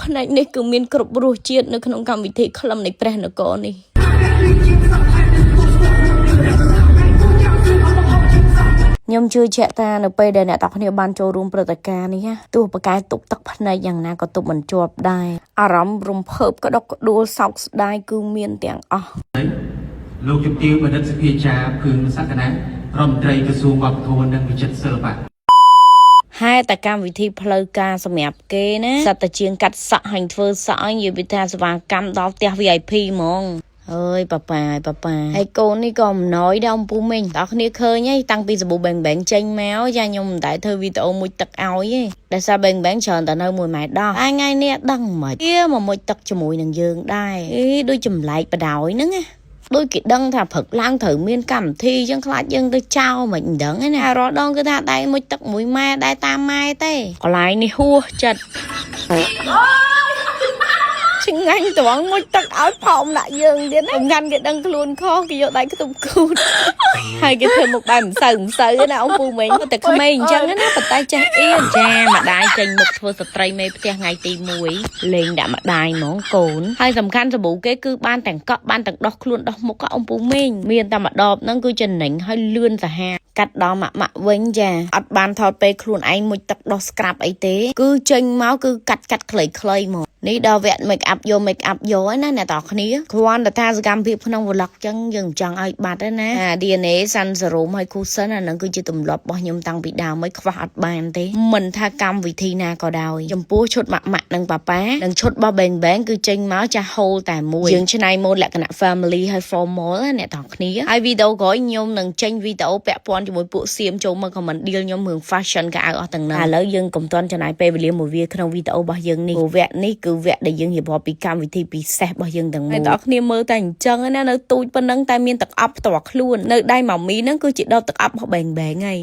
ផ្នែកនេះគឺមានគ្រប់រសជាតិនៅក្នុងកម្មវិធីក្លឹមនៃព្រះនគរនេះ ខ្ញុំជឿជាក់ថានៅពេលដែលអ្នកទាំងគ្នាបានចូលរួមព្រឹត្តិការណ៍នេះណាទោះប្រកែទប់ទឹកភ្នែកយ៉ាងណាក៏ទប់មិនជាប់ដែរអារម្មណ៍រំភើបក្តុកក្តួលសោកស្ដាយគឺមានទាំងអស់ លោកជំទាវបណ្ឌិតសភាចារ្យភឿងសក្កណារដ្ឋមន្ត្រីក្រសួងវប្បធម៌និងវិចិត្រសិល្បៈ ហេតុតែកម្មវិធីផ្លូវការសម្រាប់គេណាសត្វតែជាងកាត់សក់ហើយធ្វើសក់ឲ្យនិយាយពីថាសេវាកម្មដល់ផ្ទះ VIP ហ្មងអើយប៉ាប៉ាអើយប៉ាប៉ាហើយកូននេះក៏អំណោយដែរអំពូមីងតោះគ្នាឃើញហើយតាំងពីសាប៊ូបែងបែងចេញមកចាខ្ញុំមិនដែលធ្វើវីដេអូមួយទឹកឲ្យទេដោយសារបែងបែងច្រើនតែនៅមួយម៉ែដោះតែថ្ងៃនេះអត់ដឹងមិនវាមកមួយទឹកជាមួយនឹងយើងដែរអេដូចចម្លែកបដ ாய் ហ្នឹងណា ដូចគេដឹងថាព្រឹកឡើងត្រូវមានកម្មវិធីអញ្ចឹងខ្លាចយើងទៅចោលមិនដឹងឯណារាល់ដងគឺថាដៃមួយទឹកមួយម៉ែដែរតាមម៉ែទេកន្លែងនេះហួសចិត្តឆ្ងាញ់ត្រង់មួយទឹកឲ្យផោមដាក់យើងទៀតណាសំខាន់គេដឹងខ្លួនខុសគេយកដៃខ្ទប់គូតហើយគេធ្វើមុខបែបមិនសូវមិនសូវណាអ៊ំពូមីងតែក្មេងអញ្ចឹងណាប៉ុន្តែចេះអៀនចាម្ដាយចេញមុខធ្វើស្ត្រីមេផ្ទះថ្ងៃទី1លេងដាក់ម្ដាយហ្មងកូនហើយសំខាន់សាប៊ូគេគឺបានទាំងកក់បានទាំងដោះខ្លួនដោះមុខក៏អ៊ំពូមីងមានតែម្ដបហ្នឹងគឺចំណេញហើយលឿនសាហាវកាត់ដល់ម៉ាក់ម៉ាក់វិញចាអត់បានថតពេលខ្លួនឯងមុជទឹកដោះស្ក្រាប់អីទេគឺចេញមកគឺកាត់កាត់ខ្លីៗហ្មងនេះដល់វគ្គ make up យក make up យកហើយណាអ្នកតរគ្នាគ្រាន់តែថាសកម្មភាពក្នុង vlog ចឹងយើងមិនចង់ឲ្យបាត់ទេណាអា DNA Sun Serum ហើយ Cushion អាហ្នឹងគឺជាទម្លាប់របស់ខ្ញុំតាំងពីដើមមកខ្វះអត់បានទេមិនថាកម្មវិធីណាក៏ដោយចំពោះឈុតម៉ាក់ម៉ាក់និងប៉ាប៉ានិងឈុតរបស់ Bang Bang គឺចេញមកចាស់ហូលតែមួយយើងឆ្នៃម៉ូដលក្ខណៈ family ហើយ formal ណាអ្នកតរគ្នាហើយវីដេអូក្រោយខ្ញុំនឹងចេញវីដេអូពាក់ព័ន្ធជាមួយពួកសៀមចូលមក comment ឌីលខ្ញុំរឿង fashion កៅអៅអស់ទាំងហ្នឹងឥឡូវយើងកុំទាន់ចំណាយពេលវេលាមួយវាក្នុងវីដេអូរបស់យើងនេះព្រោះវគ្គនេះគឺវគ្គដែលយើងរៀបរាប់ពីកម្មវិធីពិសេសរបស់យើងទាំងមូលអ្នកគ្នាមើលតែអញ្ចឹងណានៅទូចប៉ុណ្ណឹងតែមានទឹកអប់ផ្ទាល់ខ្លួននៅដៃម៉ាមីហ្នឹងគឺជាដបទឹកអប់របស់បែងបែងហើយ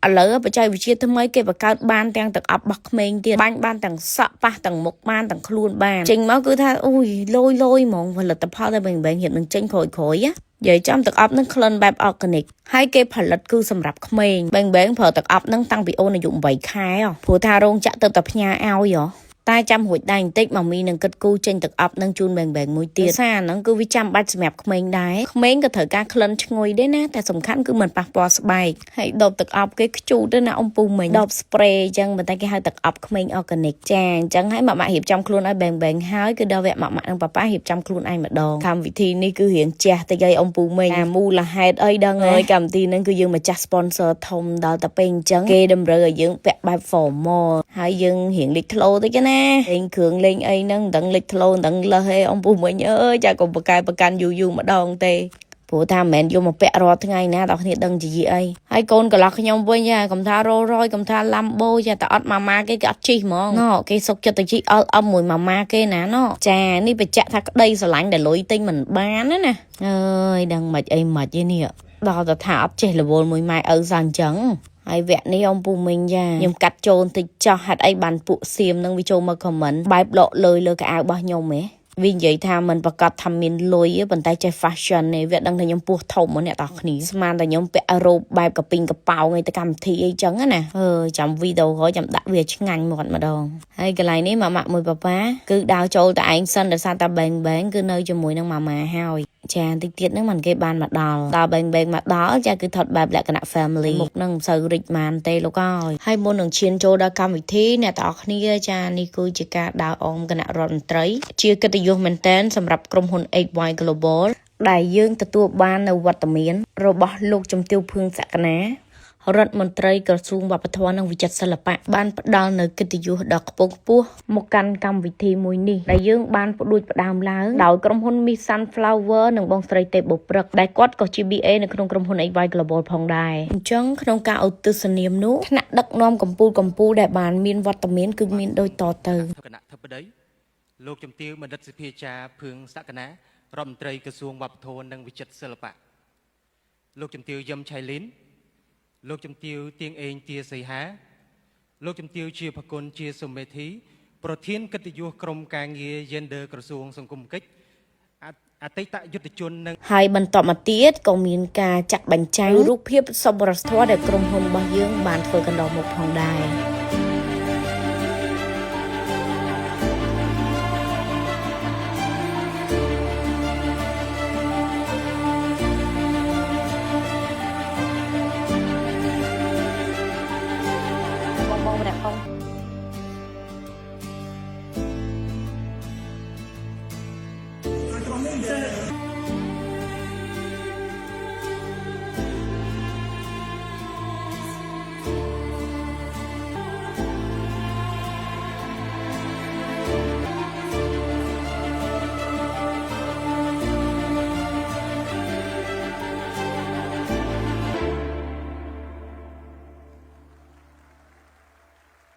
ឥឡូវបច្ចេកវិទ្យាថ្មីគេបង្កើតបានទាំងទឹកអប់របស់ក្មេងទៀតបាញ់បានទាំងសក់ប៉ះទាំងមុខបានទាំងខ្លួនបានចេញមកគឺថាអូយលយលយហ្មងផលិតផលដែលបែងបែងរៀបនឹងចេញក្រោយក្រោយណានិយាយចំទឹកអប់នឹងក្លិនបែប organic ហើយគេផលិតគឺសម្រាប់ក្មេងបែងបែងប្រើទឹកអប់នឹងតាំងពីអូនអាយុ8ខែហ៎ព្រោះថារោងចក្រទៅតែផ្ញើឲ្យហ៎តែចាំរួចដៃបន្តិចម៉ាមីនឹងគិតគូរចេញទឹកអប់នឹងជូនបែងបែងមួយទៀតសារហ្នឹងគឺវាចាំបាច់សម្រាប់ក្មេងដែរក្មេងក៏ត្រូវការក្លិនឈ្ងុយដែរណាតែសំខាន់គឺមិនប៉ះពាល់ស្បែកហើយដបទឹកអប់គេខ្ជូតទៅណាអ៊ំពូមិញដប spray អញ្ចឹងប៉ុន្តែគេហៅទឹកអប់ក្មេង organic ចាអញ្ចឹងហើយម៉ាក់ម៉ាក់រៀបចំខ្លួនឲ្យបែងបែងហើយគឺដល់វគ្គម៉ាក់ម៉ាក់និងប៉ាប៉ារៀបចំខ្លួនឯងម្ដងកម្មវិធីនេះគឺរៀងជះតិចឲ្យអ៊ំពូមិញអាមូលហេតុអីដឹងហើយកម្មវិធីហ្នឹងគឺយើងម្ចាស់ sponsor ធំដល់តែពេលអញ្ចឹងគេតម្រូវឲ្យយើងពាក់បែប formal ហើយយើងរៀងលេចធ្លោតិចណាលេងគ្រឿងលេងអីហ្នឹងមិនដឹងលេចធ្លោមិនដឹងលឹះឯអ៊ំពូមិញអើយចាកុំប្រកែប្រកាន់យូរយូរម្ដងទេព្រោះថាមិនមែនយកមកពាក់រាល់ថ្ងៃណាដល់គ្នាដឹងជាយីអីហើយកូនកន្លោះខ្ញុំវិញចាកុំថារោរយកុំថាឡាំបូចាតែអត់ម៉ាម៉ាគេគេអត់ជិះហ្មងណគេសុកចិត្តទៅជិះ LM មួយម៉ាម៉ាគេណាណចានេះបញ្ជាក់ថាក្តីស្រឡាញ់ដែលលុយទិញមិនបានណាណាអើយដឹងមិនអីមិនអីនេះដល់តែថាអត់ចេះរវល់មួយម៉ែឪសោះអញ្ចឹងហើយវគ្គនេះអ៊ំពូមីងចាខ្ញុំកាត់ចូលបន្តិចចោះហេតុអីបានពួកសៀមនឹងវាចូលមក comment បែបលក់លើលើកៅអៅរបស់ខ្ញុំហ៎វានិយាយថាมันប្រកាសថាមានលុយទេប៉ុន្តែចេះ fashion នេះវាដឹងថាខ្ញុំពោះធំមកអ្នកតោះគ្នាស្មានតែខ្ញុំពាក់រ៉ូបបែបកពីងកប៉ោងអីទៅកម្មវិធីអីចឹងណាអើចាំវីដេអូក្រោយចាំដាក់វាឆ្ងាញ់មាត់ម្ដងហើយកន្លែងនេះម៉ាម៉ាក់មួយប៉ាប៉ាគឺដើរចូលតែឯងសិនដោយសារតែបែងបែងគឺនៅជាមួយនឹងម៉ាម៉ាហើយចាតិចទៀតហ្នឹងมันគេបានមកដល់ដល់បែងបែងមកដល់ចាគឺថតបែបលក្ខណៈ family មុខហ្នឹងមិនសូវរិចម៉ានទេលោកអើយហើយមុននឹងឈានចូលដល់កម្មវិធីអ្នកទាំងអស់គ្នាចានេះគឺជាការដើរអមគណៈរដ្ឋមន្ត្រីជាកិត្តិយសមែនតែនសម្រាប់ក្រុមហ៊ុន 8Y Global ដែលយើងទទួលបាននៅវត្តមានរបស់លោកជំទាវភឿងសក្កណារដ្ឋមន្ត្រីក្រសួងវប្បធម៌និងវិចិត្រសិល្បៈបានផ្ដល់នូវកិត្តិយសដ៏ខ្ពង់ខ្ពស់មកកាន់កម្មវិធីមួយនេះដែលយើងបានផ្ដួចផ្ដើមឡើងដោយក្រុមហ៊ុន Miss Sunflower និងបងស្រីទេពបុព្រឹកដែលគាត់ក៏ជា BA នៅក្នុងក្រុមហ៊ុន AY Global ផងដែរអញ្ចឹងក្នុងការឧទ្ទិសនាមនោះថ្នាក់ដឹកនាំកម្ពុជាកម្ពុជាដែលបានមានវត្តមានគឺមានដូចតទៅ គណៈធិបតីលោកជំទាវបណ្ឌិតសភាចារ្យភឿងសក្កណារដ្ឋមន្ត្រីក្រសួងវប្បធម៌និងវិចិត្រសិល្បៈលោកជំទាវយឹមឆៃលីនលោកជំទាវទៀងអេងទាសីហាលោកជំទាវជាភគុណជាសុមេធី ប្រធានកិត្តិយសក្រុមការងារ Gender ក្រសួងសង្គមគិច្ចអអតីតយុទ្ធជននិង ហើយបន្តមកទៀតក៏មានការចាក់បញ្ចាំងរូបភាពសប្បុរសធម៌ដែលក្រុមហ៊ុនរបស់យើងបានធ្វើកន្លងមកផងដែរ។ បងបងម្នាក់ផង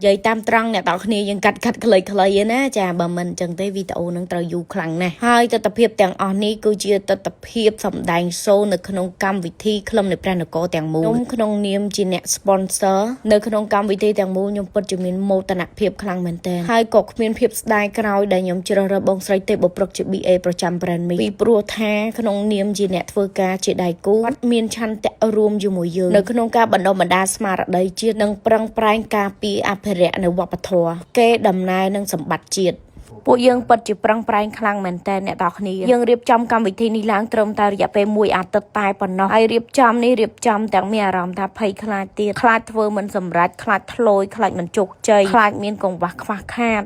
និយាយតាមត្រង់អ្នកទាំងអស់គ្នាយើងកាត់កាត់ខ្លីៗឯណាចាបើមិនអញ្ចឹងទេវីដេអូនឹងត្រូវយូរខ្លាំងណាស់ហើយទស្សនភាពទាំងអស់នេះគឺជាទស្សនភាពសម្ដែងសូនៅក្នុងកម្មវិធីក្លឹមនៃព្រះនគរទាំងមូលខ្ញុំក្នុងនាមជាអ្នក sponsor នៅក្នុងកម្មវិធីទាំងមូលខ្ញុំពិតជាមានមោទនភាពខ្លាំងមែនទែនហើយក៏គ្មានភាពស្ដាយក្រោយដែលខ្ញុំជ្រើសរើសបងស្រីទេពបុប្រុសជា BA ប្រចាំ brand មីពីព្រោះថាក្នុងនាមជាអ្នកធ្វើការជាដៃគូគាត់មានឆន្ទៈរួមជាមួយយើងនៅក្នុងការបណ្ដុះបណ្ដាលស្មារតីជាតិនិងប្រឹងប្រែងការពារអភិរក្សនៅវប្បធម៌គេដំណើរនិងសម្បត្តិជាតិពួកយើងពិតជាប្រឹងប្រែងខ្លាំងមែនតើអ្នកទាំងគ្នាយើងរៀបចំកម្មវិធីនេះឡើងត្រឹមតែរយៈពេលមួយអាទិត្យតែប៉ុណ្ណោះហើយរៀបចំនេះរៀបចំទាំងមានអារម្មណ៍ថាភ័យខ្លាចទៀតខ្លាចធ្វើមិនសម្រេចខ្លាចធ្លោយខ្លាចមិនជោគជ័យខ្លាចមានកង្វះខ្វះខាត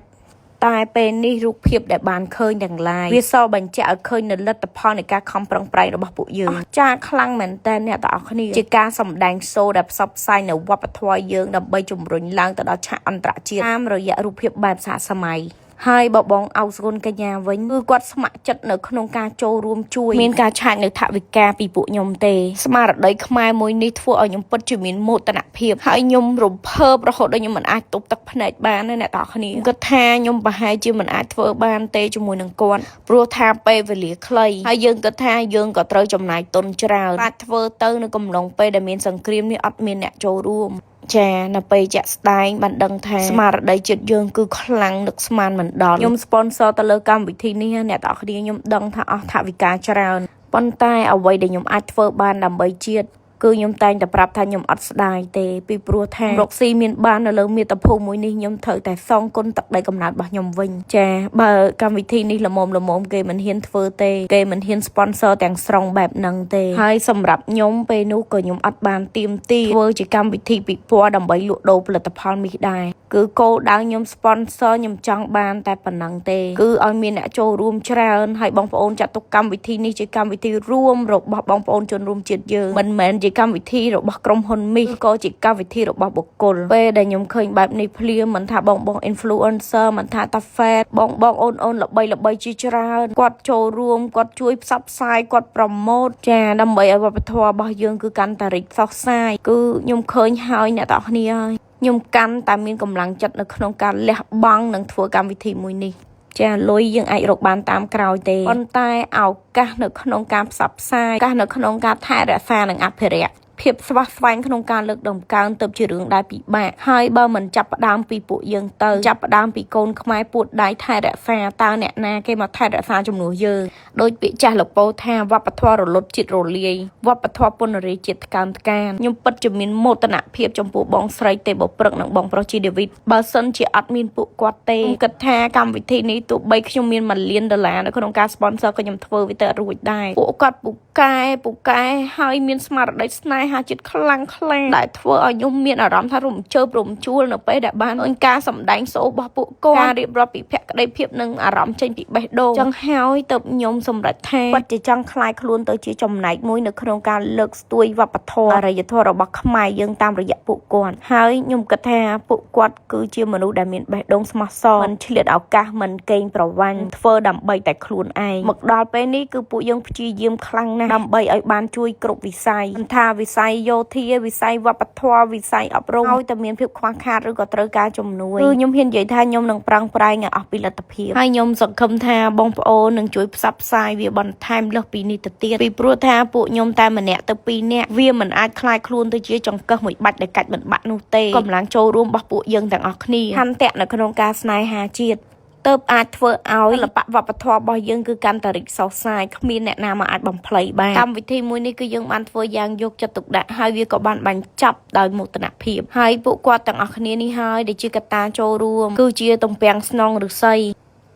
តែពេលនេះរូបភាពដែលបានឃើញទាំងឡាយវាសបញ្ជាក់ឲ្យឃើញនៅលទ្ធផលនៃការខំប្រឹងប្រែងរបស់ពួកយើងអស្ចារ្យខ្លាំងមែនតើអ្នកទាំងអស់គ្នាជាការសម្ដែងសូដែលផ្សព្វផ្សាយនៅវប្បធម៌យើងដើម្បីជំរុញឡើងទៅដល់ឆាកអន្តរជាតិតាមរយៈរូបភាពបែបសហសម័យហើយបបងអោសគុណកញ្ញាវិញគឺគាត់ស្ម័គ្រចិត្តនៅក្នុងការចូលរួមជួយមានការឆាចនៅថវិកាពីពួកខ្ញុំទេស្មារតីខ្មែរមួយនេះធ្វើឲ្យខ្ញុំពិតជាមានមោទនភាពហើយខ្ញុំរំភើបរហូតដល់ខ្ញុំមិនអាចទប់ទឹកភ្នែកបានណាអ្នកទាំងអស់គ្នាគាត់ថាខ្ញុំប្រហែលជាមិនអាចធ្វើបានទេជាមួយនឹងគាត់ព្រោះថាពេលវេលាខ្លីហើយយើងគិតថាយើងក៏ត្រូវចំណាយទុនច្រើនអាចធ្វើទៅនៅកំឡុងពេលដែលមានសង្គ្រាមនេះអត់មានអ្នកចូលរួមចានៅពេលជាក់ស្ដែងបានដឹងថាស្មារតីជាតិយើងគឺខ្លាំងនឹកស្មានមិនដល់ខ្ញុំ sponsor ទៅលើកម្មវិធីនេះណាអ្នកទាំងអស់គ្នាខ្ញុំដឹងថាអស់ថវិកាច្រើនប៉ុន្តែអ្វីដែលខ្ញុំអាចធ្វើបានដើម្បីជាតិគឺខ្ញុំតែងតែប្រាប់ថាខ្ញុំអត់ស្ដាយទេពីព្រោះថារកស៊ីមានបាននៅលើមាតុភូមិមួយនេះខ្ញុំត្រូវតែសងគុណទឹកដីកំណើតរបស់ខ្ញុំវិញចាបើកម្មវិធីនេះល្មមល្មមគេមិនហ៊ានធ្វើទេគេមិនហ៊ាន sponsor ទាំងស្រុងបែបហ្នឹងទេហើយសម្រាប់ខ្ញុំពេលនោះក៏ខ្ញុំអត់បានទៀមទីធ្វើជាកម្មវិធីពិព័រណ៍ដើម្បីលក់ដូរផលិតផលមាសដែរគឺគោលដៅខ្ញុំ sponsor ខ្ញុំចង់បានតែប៉ុណ្ណឹងទេគឺឲ្យមានអ្នកចូលរួមច្រើនហើយបងប្អូនចាត់ទុកកម្មវិធីនេះជាកម្មវិធីរួមរបស់បងប្អូនជនរួមជាតិយើងមិនមែនជាកម្មវិធីរបស់ក្រុមហ៊ុនមីសក៏ជាកម្មវិធីរបស់បុគ្គលពេលដែលខ្ញុំឃើញបែបនេះភ្លាមមិនថាបងបង influencer មិនថាតា fan បងបងអូនអូនល្បីល្បីជាច្រើនគាត់ចូលរួមគាត់ជួយផ្សព្វផ្សាយគាត់ប្រម៉ូទចាដើម្បីឲ្យវប្បធម៌របស់យើងគឺកាន់តែរីកសុះសាយគឺខ្ញុំឃើញហើយអ្នកទាំងអស់គ្នាហើយខ្ញុំកាន់តែមានកម្លាំងចិត្តនៅក្នុងការលះបង់និងធ្វើកម្មវិធីមួយនេះចាលុយយើងអាចរកបានតាមក្រោយទេប៉ុន្តែឱកាសនៅក្នុងការផ្សព្វផ្សាយឱកាសនៅក្នុងការថែរក្សានិងអភិរក្សភាពស្វះស្វែងក្នុងការលើកដំកើងទៅជារឿងដែលពិបាកហើយបើមិនចាប់ផ្ដើមពីពួកយើងទៅចាប់ផ្ដើមពីកូនខ្មែរពួតដៃថែរក្សាតើអ្នកណាគេមកថែរក្សាជំនួសយើងដោយពាក្យចាស់លោកពោថាវប្បធម៌រលត់ជាតិរលាយវប្បធម៌ពន្ធរាជាតិថ្កើងថ្កានខ្ញុំពិតជាមានមោទនភាពចំពោះបងស្រីទេពព្រឹកនិងបងប្រុសជីដេវីតបើសិនជាអត់មានពួកគាត់ទេខ្ញុំគិតថាកម្មវិធីនេះទោះបីខ្ញុំមាន1លានដុល្លារនៅក្នុងការ sponsor ក៏ខ្ញុំធ្វើវាទៅអត់រួចដែរពួកគាត់ពូកែពូកែហើយមានស្មារតីស្នេហាជាតិខ្លាំងខ្លាដែលធ្វើឲ្យខ្ញុំមានអារម្មណ៍ថារំជើបរំជួលនៅពេលដែលបានឃើញការសម្ដែងសូរបស់ពួកគាត់ការរៀបរាប់ពីភក្តីភាពនិងអារម្មណ៍ចេញពីបេះដូងចឹងហើយទៅខ្ញុំសម្រេចថាពិតជាចង់ក្លាយខ្លួនទៅជាចំណែកមួយនៅក្នុងការលើកស្ទួយវប្បធម៌អរិយធម៌របស់ខ្មែរយើងតាមរយៈពួកគាត់ហើយខ្ញុំគិតថាពួកគាត់គឺជាមនុស្សដែលមានបេះដូងស្មោះសរមិនឆ្លៀតឱកាសមិនកេងប្រវ័ញ្ចធ្វើដើម្បីតែខ្លួនឯងមកដល់ពេលនេះគឺពួកយើងព្យាយាមខ្លាំងណាស់ដើម្បីឲ្យបានជួយគ្រប់វិស័យមិនថាវិស័យយោធាវិស័យវប្បធម៌វិស័យអប់រំឲ្យតែមានភាពខ្វះខាតឬក៏ត្រូវការជំនួយគឺខ្ញុំហ៊ាននិយាយថាខ្ញុំនឹងប្រឹងប្រែងឲ្យអស់ពីលទ្ធភាពហើយខ្ញុំសង្ឃឹមថាបងប្អូននឹងជួយផ្សព្វផ្សាយវាបន្ថែមលើសពីនេះទៅទៀតពីព្រោះថាពួកខ្ញុំតែម្នាក់ទៅពីរនាក់វាមិនអាចក្លាយខ្លួនទៅជាចង្កឹះមួយបាច់ដែលកាច់មិនបាក់នោះទេកម្លាំងចូលរួមរបស់ពួកយើងទាំងអស់គ្នាហន្ទៈនៅក្នុងការស្នេហាជាតិទៅអាចធ្វើឲ្យសិល្បៈវប្បធម៌របស់យើងគឺកាន់តែរីកសុះសាយគ្មានអ្នកណាមកអាចបំភ្លៃបានកម្មវិធីមួយនេះគឺយើងបានធ្វើយ៉ាងយកចិត្តទុកដាក់ហើយវាក៏បានបញ្ចប់ដោយមោទនភាពហើយពួកគាត់ទាំងអស់គ្នានេះហើយដែលជាកត្តាចូលរួមគឺជាទំពាំងស្នងឫស្សី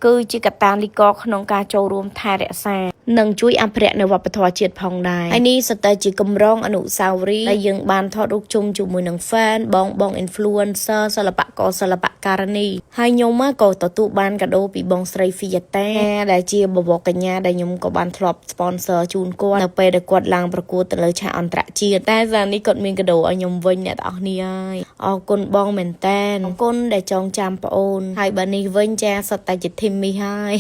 គឺជាកត្តាលិកក្នុងការចូលរួមថែរក្សា និងជួយអភិរក្សនៅវប្បធម៌ជាតិផងដែរហើយនេះសុទ្ធតែជាកម្រងអនុស្សាវរីយ៍ដែលយើងបានថតរូបជុំជាមួយនឹង fan បងបង influencer សិល្បករសិល្បករនីហើយខ្ញុំក៏ទទួលបានកាដូពីបងស្រី Fiata ដែលជាបវរកញ្ញាដែលខ្ញុំក៏បានធ្លាប់ sponsor ជូនគាត់នៅពេលដែលគាត់ឡើងប្រកួតទៅលើឆាកអន្តរជាតិតែសារនេះគាត់មានកាដូឲ្យខ្ញុំវិញអ្នកទាំងអស់គ្នាហើយអរគុណបងមែនតែនអរគុណដែលចងចាំប្អូនហើយបើនេះវិញចាសុទ្ធតែជា team មីហើយ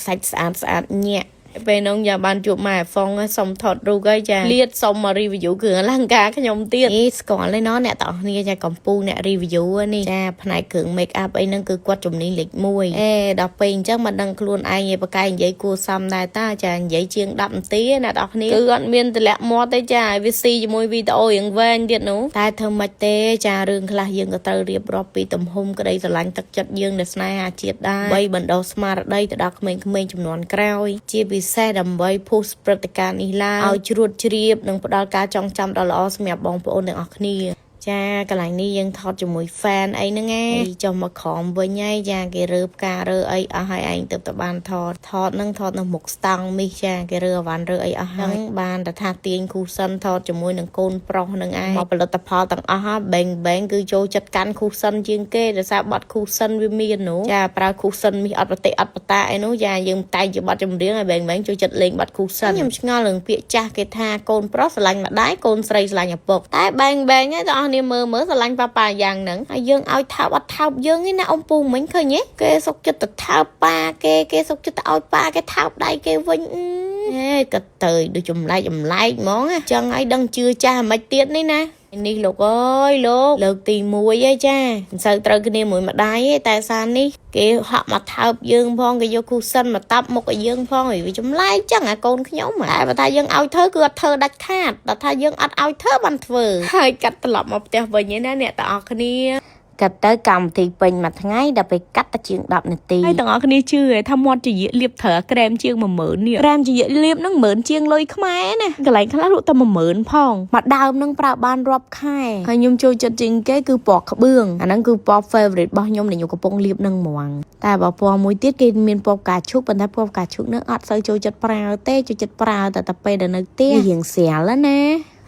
សាច់ស្អាតស្អាតញាក់ពេលនោះយ៉ាបានជួបម៉ែហ្វុងសុំថតរូបហើយចាលៀតសុំមក review គ្រឿងអលង្ការខ្ញុំទៀតនេះស្គាល់ទេណោះអ្នកទាំងអស់គ្នាចាកំពូលអ្នក review នេះចាផ្នែកគ្រឿង make up អីហ្នឹងគឺគាត់ជំនាញលេខ1អេដល់ពេលអញ្ចឹងមិនដឹងខ្លួនឯងឯបកែនិយាយគួសមដែរតាចានិយាយជាង10នាទីអ្នកទាំងអស់គ្នាគឺអត់មានតម្លាក់មាត់ទេចាឲ្យវាស៊ីជាមួយវីដេអូយ៉ាងវែងទៀតនោះតែធ្វើម៉េចទេចារឿងខ្លះយើងក៏ត្រូវរៀបរាប់ពីទំហំក្តីស្រឡាញ់ទឹកចិត្តយើងដែលស្នេហាជាតិដែរបីបណ្ដោះស្មារតីទៅដល់ក្មេងៗចំនួនក្រោយជាពិសេសដើម្បី push ព្រឹត្តិការណ៍នេះឡើងឲ្យជ្រួតជ្រាបនិងផ្ដល់ការចងចាំដ៏ល្អសម្រាប់បងប្អូនទាំងអស់គ្នាចាកន្លែងនេះយើងថតជាមួយ fan អីហ្នឹងឯងចុះមកក្រោមវិញហើយចាគេរើផ្ការើអីអស់ហើយឯងទៅតែបានថតថតហ្នឹងថតនៅមុខស្តង់មីសចាគេរើអវ៉ាន់រើអីអស់ហើយបានតែថាទាញ cushion ថតជាមួយនឹងកូនប្រុសហ្នឹងឯងមកផលិតផលទាំងអស់ហើយបែងបែងគឺចូលចិត្តកាន់ cushion ជាងគេដោយសារបត់ cushion វាមាននោះចាប្រើ cushion មីសអត់ប្រតិអត់បតាអីនោះចាយើងតែងជាបត់ចម្រៀងឲ្យបែងបែងចូលចិត្តលេងបត់ cushion ខ្ញុំឆ្ងល់រឿងពាក្យចាស់គេថាកូនប្រុសស្រឡាញ់ម្ដាយកូនស្រីស្រឡាញ់ឪពុកតែបែងបែងហ្នឹងទាំងអស់គ្នាមើលមើលស្រឡាញ់ប៉ាប៉ាយ៉ាងហ្នឹងហើយយើងឲ្យថើបអត់ថើបយើងឯណាអ៊ំពូមិញឃើញទេគេសុកចិត្តទៅថើបប៉ាគេគេសុកចិត្តទៅឲ្យប៉ាគេថើបដៃគេវិញហេក៏ទៅដូចចម្លែកចម្លែកហ្មងចឹងឲ្យដឹងជឿចាស់មិនទៀតនេះណានេះលោកអើយលោកលើកទី1ហើយចាមិនសូវត្រូវគ្នាមួយម្ដាយទេតែសារនេះគេហក់មកថើបយើងផងគេយក cushion មកតាប់មុខឲ្យយើងផងវាចម្លែកចឹងអាកូនខ្ញុំតែបើថាយើងឲ្យធ្វើគឺអត់ធ្វើដាច់ខាតបើថាយើងអត់ឲ្យធ្វើបានធ្វើហើយកាត់ត្រឡប់មកផ្ទះវិញឯណាអ្នកទាំងអស់គ្នាកាត់ទៅកម្មវិធីពេញមួយថ្ងៃដល់ពេលកាត់តែជាង10នាទីហើយទាំងអស់គ្នាជឿថាមាត់ជាយលាបត្រូវក្រែមជាង10000នេះក្រែមជាយលាបហ្នឹង10000ជាងលុយខ្មែរណាកន្លែងខ្លះលក់តែ10000ផងមួយដើមហ្នឹងប្រើបានរាប់ខែហើយខ្ញុំចូលចិត្តជាងគេគឺពណ៌ក្បឿងអាហ្នឹងគឺពណ៌ favorite របស់ខ្ញុំដែលខ្ញុំកំពុងលាបហ្នឹងហ្មងតែបើពណ៌មួយទៀតគេមានពណ៌ផ្កាឈូកប៉ុន្តែពណ៌ផ្កាឈូកហ្នឹងអត់សូវចូលចិត្តប្រើទេចូលចិត្តប្រើតែតែពេលដែលនៅផ្ទះរៀងស្រាលណា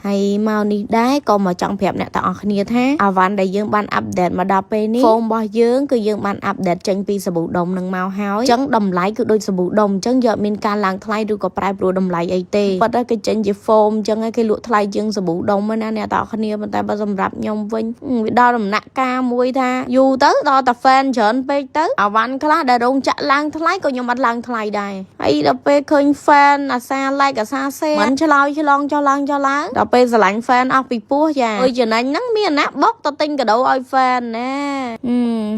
ហើយមកនេះដែរក៏មកចង់ប្រាប់អ្នកទាំងអស់គ្នាថាអាវ៉ាន់ដែលយើងបាន update មកដល់ពេលនេះ foam របស់យើងគឺយើងបាន update ចេញពីសាប៊ូដុំនឹងមកហើយអញ្ចឹងតម្លៃគឺដូចសាប៊ូដុំអញ្ចឹងយកមានការឡើងថ្លៃឬក៏ប្រែប្រួលតម្លៃអីទេប៉ុន្តែគេចេញជា foam អញ្ចឹងហើយគេលក់ថ្លៃជាងសាប៊ូដុំណាអ្នកទាំងអស់គ្នាប៉ុន្តែបើសម្រាប់ខ្ញុំវិញវាដល់ដំណាក់កាលមួយថាយូរទៅដល់តែ fan ច្រើនពេកទៅអាវ៉ាន់ខ្លះដែលរោងចក្រឡើងថ្លៃក៏ខ្ញុំអត់ឡើងថ្លៃដែរហើយដល់ពេលឃើញ fan អាសា like អាសា share មិនឆ្លើយឆ្លងចុះឡើងចុះឡើងដល់ពេលស្រឡាញ់ fan អស់ពីពោះចាអើយចំណេញហ្នឹងមានណាបុកទៅទិញកាដូឲ្យ fan ណា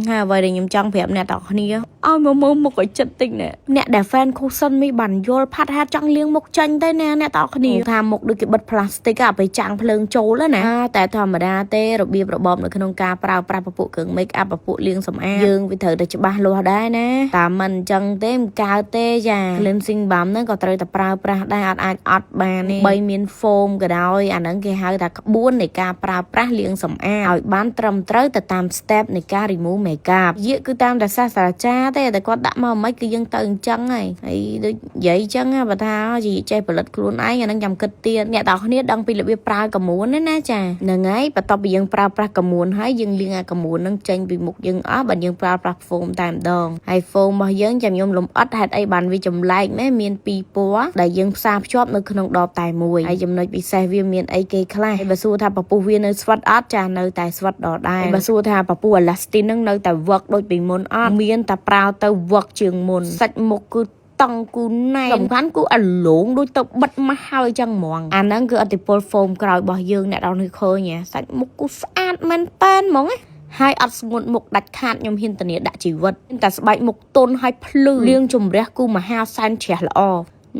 ហើយអ្វីដែលខ្ញុំចង់ប្រាប់អ្នកទាំងគ្នាឲ្យមកមើលមុខឲ្យចិត្តតិចណែអ្នកដែល fan cushion មីបានយល់ផាត់ហាត់ចង់លាងមុខចាញ់ទៅណាអ្នកទាំងគ្នាថាមុខដូចគេបិទផ្លាស្ទិកអាពេលចាំងភ្លើងចូលណាតែធម្មតាទេរបៀបរបបនៅក្នុងការប្រើប្រាស់ពពួកគ្រឿង make up ពពួកលាងសម្អាតយើងវាត្រូវតែច្បាស់លាស់ដែរណាតាមមិនអញ្ចឹងទេមិនកើតទេចា cleansing balm ហ្នឹងក៏ត្រូវតែប្រើប្រាស់ដែរអត់អាចអត់បានទេបីមាន foam ក៏ដោយអាហ្នឹងគេហៅថាក្បួននៃការប្រើប្រាស់លាងសម្អាតឲ្យបានត្រឹមត្រូវទៅតាម step នៃការ remove makeup យាកគឺតាមតែសាស្ត្រាចារ្យទេតែគាត់ដាក់មកមិនគឺយើងទៅអញ្ចឹងហើយហើយដូចនិយាយអញ្ចឹងបើថាជាចេះផលិតខ្លួនឯងអាហ្នឹងចាំគិតទៀតអ្នកទាំងគ្នាដឹងពីរបៀបប្រើក្រមួនណាណាចាហ្នឹងហើយបន្ទាប់ពីយើងប្រើប្រាស់ក្រមួនហើយយើងលាងអាក្រមួនហ្នឹងចេញពីមុខយើងអស់បើយើងប្រើប្រាស់ foam តែម្ដងហើយ foam របស់យើងចាំខ្ញុំលំអិតហេតុអីបានវាចម្លែកម៉េះមានពីរពណ៌ដែលយើងផ្សារភ្ជាប់នៅក្នុងដបតែមួយហើយចំណុចពិសេសវាមានអីគេខ្លះហើយបើសួរថាពពុះវានៅស្វិតអត់ចានៅតែស្វិតដដែលបើសួរថាពពុះ elastin ហ្នឹងនៅតែ work ដូចពីមុនអត់មានតែប្រើទៅ work ជាងមុនសាច់មុខគឺតង់គូណែនសំខាន់គូអាលងដូចទៅបិទម៉ាស់ហើយចឹងហ្មងអាហ្នឹងគឺអតិពល foam ក្រោយរបស់យើងអ្នកដល់នេះឃើញសាច់មុខគូស្អាតមែនប៉ែនហ្មងណាហើយអត់ស្ងួតមុខដាច់ខាតខ្ញុំហ៊ានធានាដាក់ជីវិតតែស្បែកមុខទន់ហើយភ្លឺលាងជំរះគូមហាសែនជ្រះល្អ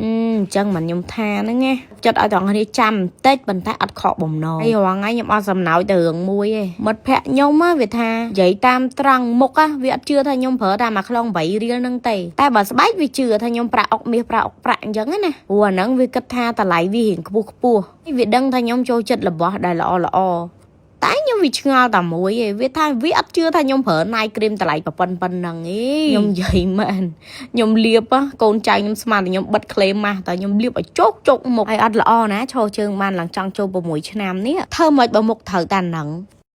អញ្ចឹងមិនខ្ញុំថាហ្នឹងណាចិត្តឲ្យទាំងគ្នាចាំបន្តិចប៉ុន្តែអត់ខកបំណងហើយរាល់ថ្ងៃខ្ញុំអត់សំណោចទៅរឿងមួយទេមិត្តភក្តិខ្ញុំវាថានិយាយតាមត្រង់មុខវាអត់ជឿថាខ្ញុំប្រើតែមួយខ្លង8រៀលហ្នឹងទេតែបើស្បែកវាជឿថាខ្ញុំប្រាក់អុកមាសប្រាក់អុកប្រាក់អញ្ចឹងណាព្រោះអាហ្នឹងវាគិតថាតម្លៃវារៀងខ្ពស់ខ្ពស់វាដឹងថាខ្ញុំចូលចិត្តរបស់ដែលល្អល្អ តែខ្ញុំវាឆ្ងល់តែមួយឯងវាថាវាអត់ជឿថាខ្ញុំប្រើ night cream តម្លៃប៉ុណ្ប៉ុណ្ណឹងឯងខ្ញុំនិយាយមែនខ្ញុំលាបកូនចៅខ្ញុំស្មានតែខ្ញុំបិទក្លេម៉ាស់តែខ្ញុំលាបឲ្យជោកជោកមុខហើយអត់ល្អណាឈរជើងបានឡើងចង់ចូល6ឆ្នាំនេះធ្វើមិនបើមុខត្រូវតែហ្នឹង។